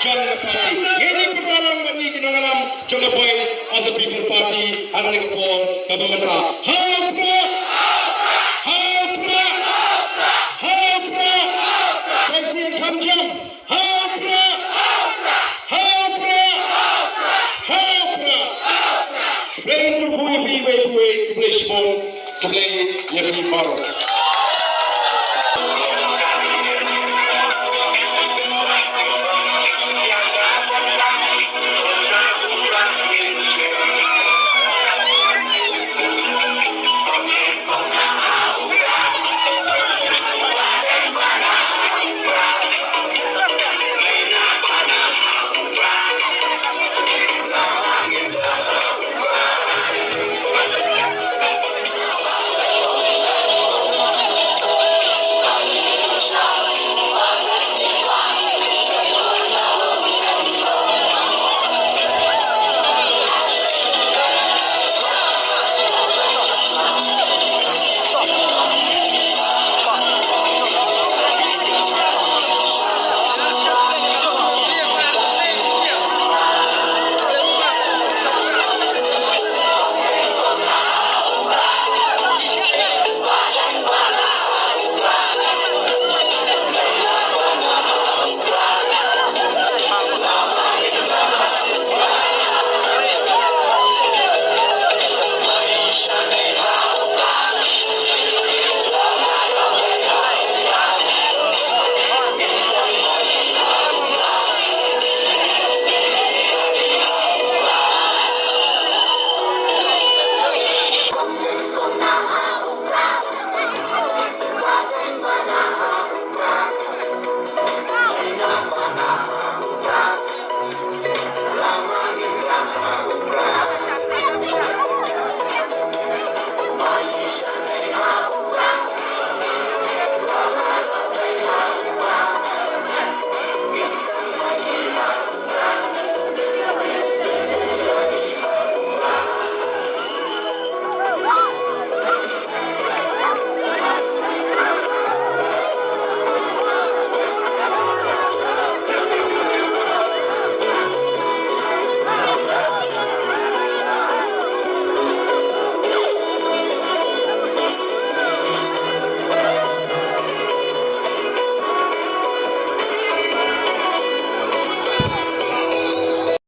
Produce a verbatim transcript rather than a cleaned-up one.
jong ka party. Ngi pyrta lang bad ngi ki nongïalam jong ka Voice of the People Party ha kane ka por kaba mynta. Ha u Prah! Ha u Prah! Ha u Prah! Sa shisien kham jam. Ha u Prah! Ha u Prah! Ha u Prah! Khublei kyrkhu ïa phi iwei pa iwei, khublei shibun, khublei ïa phi baroh.